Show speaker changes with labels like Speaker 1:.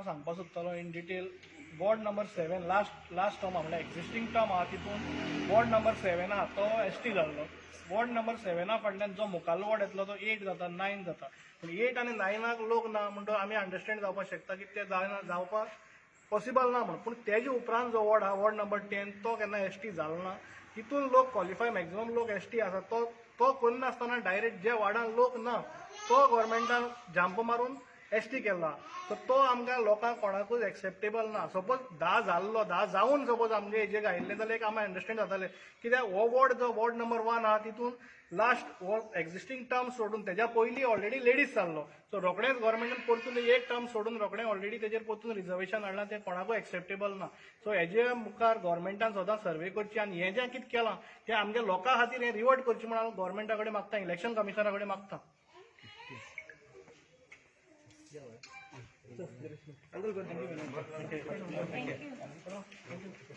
Speaker 1: हांव सांगपाक सोदतालो in detail, ward number 7 last term, म्हणल्यार एक्झिस्टींग टर्म आहा, तितून वॉर्ड नंबर 7 आहा तो एसटी जाल्लो. वॉर्ड नंबर 7 फाटल्यान जो मुखाल्लो वॉर्ड येतलो तो 8 जाता, 9 जाता. पूण 8 आनी 9 लोक ना म्हणटो आमी अंडरस्टँड जावपाक शकता की ते जायना, जावपाक पॉसिबल ना म्हणून. पूण तेजे उपरांत जो वॉर्ड आहा, वॉर्ड नंबर 10, तो केन्ना एसटी जालो ना. तितून लोक क्वॉलिफाय, मॅक्झिमम लोक एसटी आसा. तो तो करिनासतना डायरेक्ट जे वॉर्डान लोक ना तो गव्हर्मेंटान जंप मारून एसटी केला. सो तो आमकां लोकांक कोणाकूच एक्सेप्टेबल ना. सपोज 10 जाल्लो, 10 जावन सपोज आमगे हेजेर आयिल्ले जाल्यार एक आमी अंडरस्टँड जाताले. कित्याक हो वॉर्ड जो वॉर्ड नंबर 1 आहा, तितून लास्ट हो एक्झिस्टींग टर्म सोडून तेज्या पयलीं ऑलरेडी लेडीज जाल्लो. सो रोखडेंच गव्हर्मेंटान परतून एक टर्म सोडून रोखडें ऑलरेडी तेजेर परतून रिजर्वेशन हाडलां, तें कोणाकूय एक्सेप्टेबल ना. सो हेजे मुखार गव्हर्मेंटान सदां सर्वे करची आनी हें जें कितें केलां तें आमगे लोकां खातीर हें रिवर्ट करचें म्हणून हांव गव्हर्मेंटा कडेन मागता, इलेक्शन कमिशना कडेन मागता.
Speaker 2: Uncle, thank you.